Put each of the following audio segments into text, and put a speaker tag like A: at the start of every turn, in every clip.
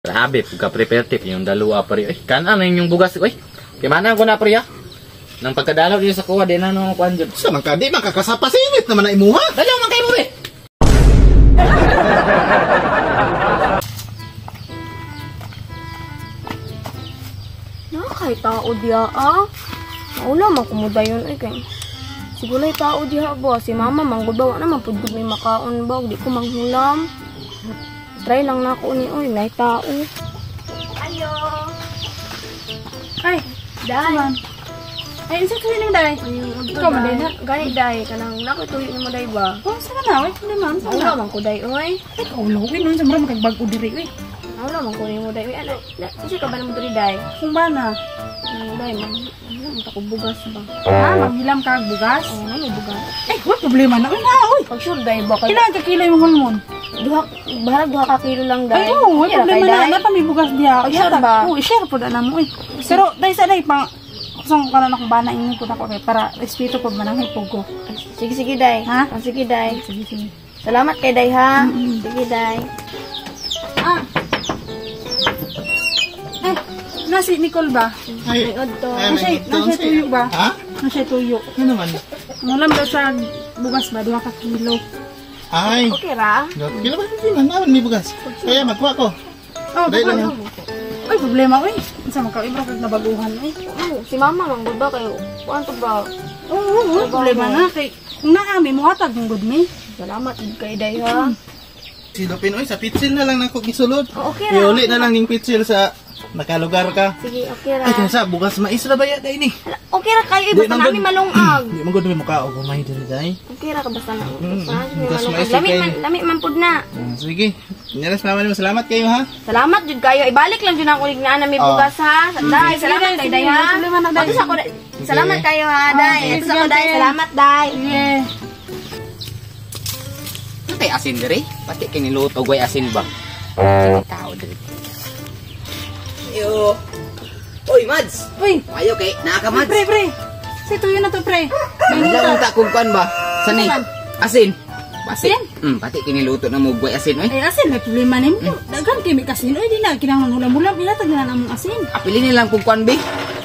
A: Grabe, pagka-prepare tip, yung dalawa pa rin. Ay, kanan na yung bugas. Uy, kimana ko na pre ha. Nang pagkadalaw din sa kuha, di na nung kuhan dyan.
B: Sa man ka, di man kakasapasingit naman na imuha.
A: Dalaw man kayo mo eh.
C: Nakakay tao diya ah. Maula man kumudayon ay kay. Siguro tao diha ba si mama manggod ba wa naman pud gud may makaon ba di ko manghulam. Try lang na ako ni oy nay tao. Ayo.
D: Ay,
C: Day.
D: Ay, unsa kayo ning day? Ikaw man day na.
C: Gani day kanang nako tuyo nimo day ba.
D: Oh, sa na, oy, problema unsa
C: Maula
D: na?
C: man ko day oy.
D: Ay, kaulawin nun sa mura makagbago diri oy.
C: Maula man ko nimo day oy. Ano? Unsa ka ba namo diri day?
D: Kung ba na?
C: Day man. Ano man ta ko bugas ba?
D: Ha, manghilam ka og bugas?
C: Oh, ano bugas?
D: Ay, wa problema na. Oy, na, oy.
C: Pag sure day ba kay
D: Kailangan ka kilo yung hulmon.
C: duha bahalag duha ka kilo lang day.
D: Ay, oo,
C: Hindi ra
D: way
C: kay
D: problema na.
C: day.
D: Napa may bugas diha.
C: Pag sure ba?
D: Oo, i-share po na namo oy. Pero day sa day pang kusang ko na akong bana ingon ko nako kay para respeto po manangay po ko.
C: Sige, sige, day.
D: Ha?
C: Ah, sige, day.
D: Sige, sige.
C: Salamat kay day, ha? Sige, day.
D: Ah. Ay, nasi Nicole ba?
B: Ay,
C: Ay, odto.
B: ay,
D: Nasa
B: may
D: tuyo ba?
B: Ha?
D: Nasa tuyo.
B: Ano naman?
D: Mulam daw siya bugas ba? 2 ka kilo.
B: Ay,
C: Okay ra?
B: kilo ba hindi man naman may bugas. Kaya magkuha ko.
D: Oh,
B: Dahil lang.
D: Ay, problema, uy. Unsa man ka, ibra kag nabaguhan, uy.
C: Oh, si mama man gud ba kayo? Kuan to ba?
D: Oo, oo, oo, problema na. Kay, kung naa, may muhatag ng good me.
C: Salamat gud kay day, ha?
B: Si Lupin, oy, sa pitsil na lang nako gisulod.
C: Oh, okay ra.
B: Iuli na lang ning pitsil sa nakalugar ka.
C: Sige, okay ra.
B: Ay, kaysa bugas mais ra ba ya day ni?
C: Hala, okay ra kayo, eh,
B: Di
C: basta
B: man gud.
C: nami malungag.
B: Di man gud may mukha og humay diri day.
C: Okay ra ka basta na. Basta nami
B: Bugas
C: malungag.
B: mais
C: Lami
B: kay.
C: man, lami man pud na.
B: Ah, sige. Nyaras mama nimo, salamat kayo ha.
C: Salamat jud kayo. Ibalik lang jud ako ignaan na may
B: Oh.
C: bugas ha. Day, salamat
D: Sige,
C: kay day
D: sige,
C: ha.
D: problema na, day.
C: Ato sa ako, day. Salamat kayo ha, day.
D: Sige,
C: Ato sa ako
D: sige,
C: day.
D: ate.
C: Salamat day.
D: Sige.
A: Ano kay asin diri? Pati kay niluto gway asin ba? Sige tao diri. Yo. Oy, Mads.
D: Uy,
A: Ayo kay naa ka Mads.
D: pre, pre. Si tuyo na to, pre. May
A: Wala
D: muta.
A: unta kung kuan ba? Sani?
D: Ano man?
A: Asin. Pati.
D: Asin?
A: Pati kiniluto na mo gway asin oy.
D: Ay, asin, may problema na mo. Daghan kay may kasin. Uy, di na, kinahanglan hulam-hulam. Ilatag na lang among asin.
A: Apili nilang kung kuan bi.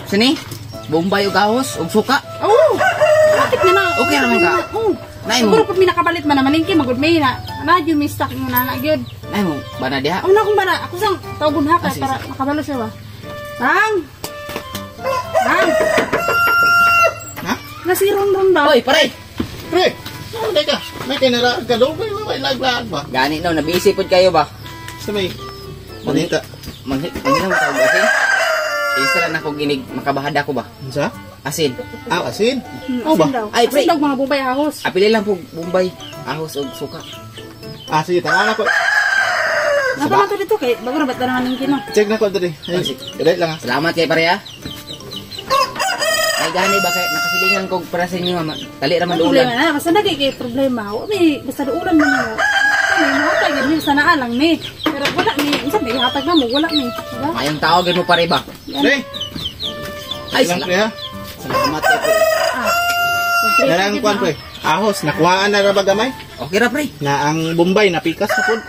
A: Sani? Bombay og ahos og suka.
D: Oo. Matik na na.
A: Okay ra man ka.
D: Oo.
A: Nay mo.
D: Siguro pag may nakabalit man na malingki, magud may na. Na, yung may stock yung nana, gyud.
A: Nay mo bana diha.
D: Ako na kung bara, ako sang tawagon ha,
A: Ah,
D: kay
A: sige,
D: para makabalo siya ba. Bang! Bang!
B: Ha?
D: Nasiron-ron ba?
A: Oy, pare.
B: Pre, ano day ka? May kinara ka do, may may laglag ba?
A: Gani no, nabisi pud kayo ba?
B: Sa may balita.
A: Manghilam ka og asin. Isa lang ako ginig makabahada ko ba?
B: Unsa?
A: Asin.
B: Ah, asin.
D: Hmm,
B: Oh,
D: asin
B: ba?
D: daw.
A: Ay, pre.
D: Asin daw mga bumbay ahos.
A: Apili lang po Bombay, ahos og suka.
B: Ah, sige, tanga na ko.
D: Napa man to dito kay bago ra ba't na naman kino.
B: Check na ko diri. Ay, dali lang ha.
A: Salamat kay pare ha. Ay gani ba kay nakasilingan ko para sa inyo mama. Dali ra man
D: May problema
A: ulan.
D: na, basta nagay kay problema. Wa may basta ulan man mo. May muhatag gyud mi basta naa lang ni. Pero wala mi, unsa may hatag na mo, wala mi. Diba?
A: Mayong tao gyud mo pare ba?
B: Pre,
A: Ay,
B: lang pre ha.
A: salamat kay pre.
D: Ah. Pre,
B: Darang
D: gyud
B: kuan
D: na.
B: pre. Ahos, nakuhaan na ra ba gamay?
A: Okay ra pre.
B: Na ang Bombay napikas na pud.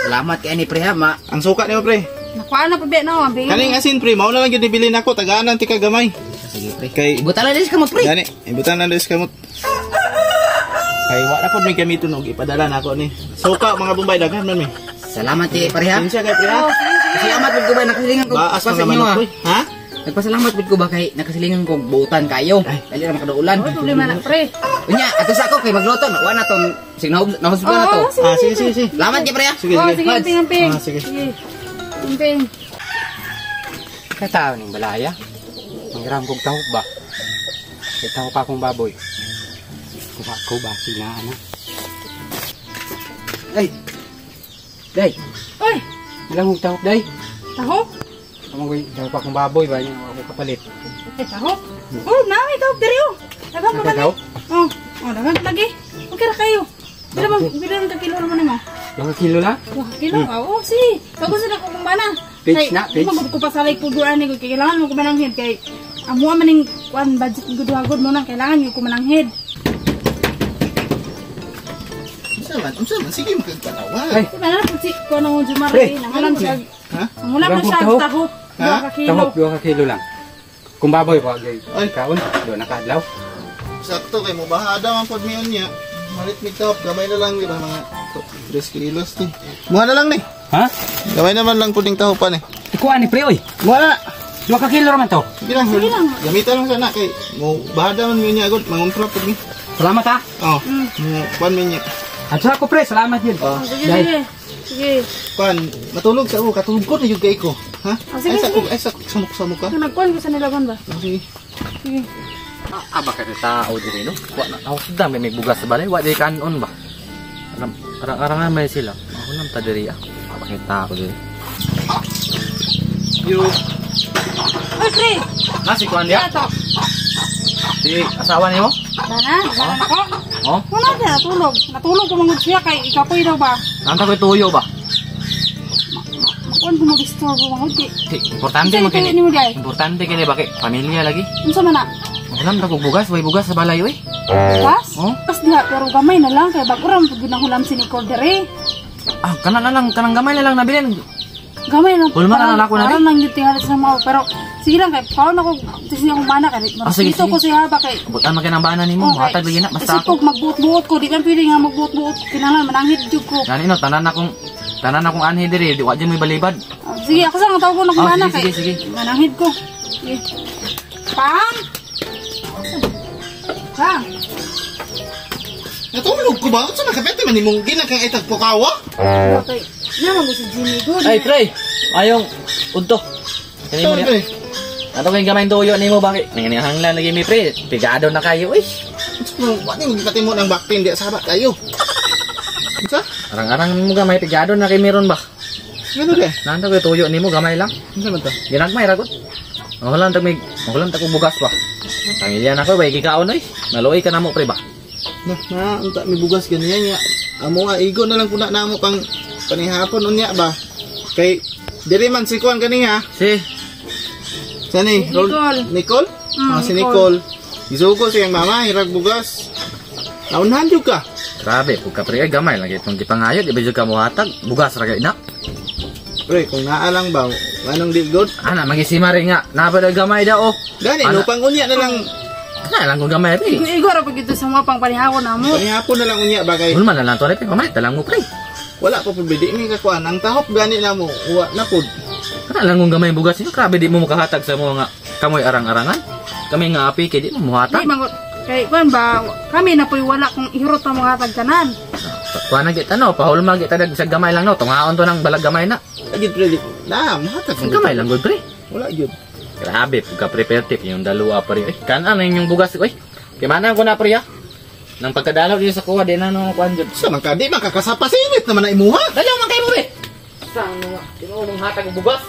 A: Salamat kay ani pre ha ma.
B: Ang suka nimo pre.
D: Nakuha na pa ba na, abi.
B: Kaning asin pre, mao na lang gyud ibili nako tagaan ti ka gamay.
A: Sige pre.
B: Kay
A: Ibutan lang ka mo pre.
B: Gani, ibutan na des kamot. Kay wa na pud may gamiton og ipadala nako ni. Suka mga Bombay daghan man mi.
A: Salamat kay pare ha.
B: Sinsya kay pre ha.
D: Oh, sige, sige.
A: Salamat pud ko ba nakasilingan ko
B: Baas
A: pa sa
B: mga
A: inyo
B: manok
A: ha.
B: koy. Ha?
A: Nagpasalamat pud ko ba kay nakasilingan ko buutan kayo. Dali ra makadaulan.
D: May problema na pre.
A: Unya, ato sa ako kay magluto na wa na tong signal nahusba na to.
D: Oo, sige.
B: Ah, sige sige sige.
A: Salamat kay pre ha.
B: Sige
D: Oh,
B: sige.
D: sige, amping, amping.
B: Ah, sige.
D: Sige. Amping.
E: Katao ning balaya. Manghiram kog tahok ba? Kay tahok akong baboy. Kuha ko ba sila ana? Ay. Day,
D: Oy,
E: ilang kog tahok day?
D: tahok.
E: Amo koy tahok akong baboy ba niya ako kapalit.
D: Eh, tahok. Oh, nami tahok diri oh. Daghang pa man.
E: Tahok?
D: Oh, oh, daghang lagi. Okay ra kayo. Pila bang pila ka kilo naman nimo?
E: Mga kilo la?
D: 2 kilo. Ah, oh, si. Bago sa ko kung bana.
E: Page na, page.
D: Kung ko pasalay ko duan ni kay kailangan mo ko mananghid kay amuha man ning kuan budget gud mo nang kailangan ko mananghid.
B: Unsa man? Unsa man? Sige makagpanawag.
E: Ay.
D: Di ba na si ko nang Jumar
E: Pre.
D: eh, nangulam siya.
B: Ha?
D: Nangulam na siya
E: Tahop.
D: tahop.
B: Ha?
D: 2 ka kilo.
E: Tahop 2 ka kilo lang. Kung baboy pa gyud.
B: Ay.
E: Kaon, do na kaadlaw.
B: Sakto kay mo bahada man pod miyon niya. Malit mig tahop gamay na lang di ba mga 3 kilos ni. Muha na lang ni.
E: Ha?
B: Gamay naman lang puding tahopan eh.
E: Ikuan ni pre oy.
B: Muha na.
E: 2 ka kilo ra man to.
B: Sige lang.
D: Sige lang.
B: Gamitan lang sana kay mo bahada man miyon niya agad mangontra pud ni.
E: Salamat ha.
B: Oh. Mo kuan mi niya.
E: At sa ako pre, salamat yun.
B: Oh.
D: Sige,
E: Dai.
D: sige. Sige.
B: Kuan matulog sa ako katulog ko na jud kay ko. Ha?
D: Ah, sige,
B: Ay sa
D: sige.
B: ay sa samok-samok ka.
D: Nagkuan ko sa nilagon ba?
B: Oh, sige.
D: Sige.
A: Ah, baka ni tao diri no. Wa na tao sa dami may bugas sa balay, wa di kanon ba. Arang-arangan may sila. Mahulam ta diri ah. Baka ni tao diri.
B: Yo.
D: Oy, pre.
A: Na si kuan
D: Diya
A: diya.
D: to.
A: Si asawa nimo?
D: Dana, dana ko.
A: Oh,
D: Wala siya natulog. Natulog ko mangud siya kay ikapoy daw ba.
A: nanta ko'y tuyo ba?
D: Makuan ko mag-istorbo mangud kay.
A: Di, importante
D: Unsa
A: man kini.
D: ituyo nimo day?
A: Importante kini bakit pamilya lagi.
D: Unsa man na?
A: Mahulam ta kog bugas, way bugas sa balay oy.
D: Gas?
A: Oh?
D: Pas diha pero gamay na lang kay bago ra man pud nahulam si Nicole dere.
A: Ah, kana na lang, kanang gamay na lang nabilin.
D: Gamay lang.
A: Hulma na lang ako na
D: Parang lang yung tingalit sa mga pero sige lang kay paon ako kasi akong mana kay
A: Ah, sige,
D: dito
A: sige.
D: ko siya ba kay
A: Butan man kay nang bana nimo,
D: Oh, kay-
A: hatag lagi na basta
D: isip
A: ako.
D: ko magbuot-buot ko di man pwede nga magbuot-buot kinahanglan mananghid jud ko.
A: Gani no, tanan akong anhi diri, di wa jud may balibad.
D: Ah, sige ako sa ang tawag ko na
A: Ah,
D: kumana
A: sige,
D: kay
A: sige, sige.
D: mananghid ko. Sige. Pang! Pang!
B: Natulog ko ba? Unsa man kapete man nimong ginakang itag pukawa?
D: Okay. Naman ko si Jimmy good.
A: Ay, pre. Ayong udto. Kani mo
B: Saan,
A: niya.
B: pre?
A: Ato kay gamay tuyo nimo bakit? Nangihanglan lagi mi pre. Pigado na kayo oy.
B: Unsa man wa nimo gipatimo ng back pain diya sa haba kayo. Unsa?
A: Arang-arang mo gamay pigado na kay meron ba?
B: Ngano de?
A: Nanta ko'y tuyo nimo gamay lang.
B: Unsa man to?
A: Ginagmay ra gud. Mahulam tag may mahulam tag og bugas ba. Pangilyan ako bay gikaon oy. Maluoy ka namo pre ba.
B: Na, na unta may bugas ganyan niya. Amo nga igo na lang kuna namo pang panihapon unya ba. Kay diri man si kuan kaniya.
A: Si
B: Sani,
D: Nicole.
B: Nicole?
D: Mm,
B: Ah, si Nicole. Gisugo siyang mama hirag bugas. Naunhan jud ka.
A: Grabe, pug ka pre ay gamay lang itong gipangayo, di ba jud ka mohatag? Bugas ra kay na.
B: Pre, kung naa lang ba, anong di good?
A: Ana magisima rin nga. Napa daw gamay daw oh.
B: Gani,
A: Ana.
B: no pang unya na lang.
A: Ana lang kung gamay pre.
D: Igo ra pag ito sa mga pangpanihawon na mo.
B: Panihapon na lang unya ba kay
A: Hulman na lang to pre, pamalit na lang mo pre.
B: wala pa pud di mi kakuan. Ang tahop gani namo, wa na pud.
A: Ana lang kung gamay bugas niyo, grabe di mo makahatag sa mga kamoy arang-arangan. Kami nga api kay di mo
D: Di
A: muhatag.
D: man kay kuan ba kami na po'y wala kung ihurot ang mga tagtanan.
A: Kuha na kita no, pahulma kita dag sa gamay lang no, tungaon to ng balag gamay na.
B: Agid pre, na muhatag.
A: Ang gamay lang gud pre.
B: Wala jud.
A: Grabe, pagka prepare tip yung dalawa pa rin. Eh, kanan na yung bugas. Uy, kimana ko na pre ah. Nang pagkadalaw dito sa kuha, di na no kuan jud.
B: Sa man ka di man kakasapasinit naman na imuha.
A: Dalaw man kayo mo pre. Sa ano nga, tinuo mong hatag og bugas.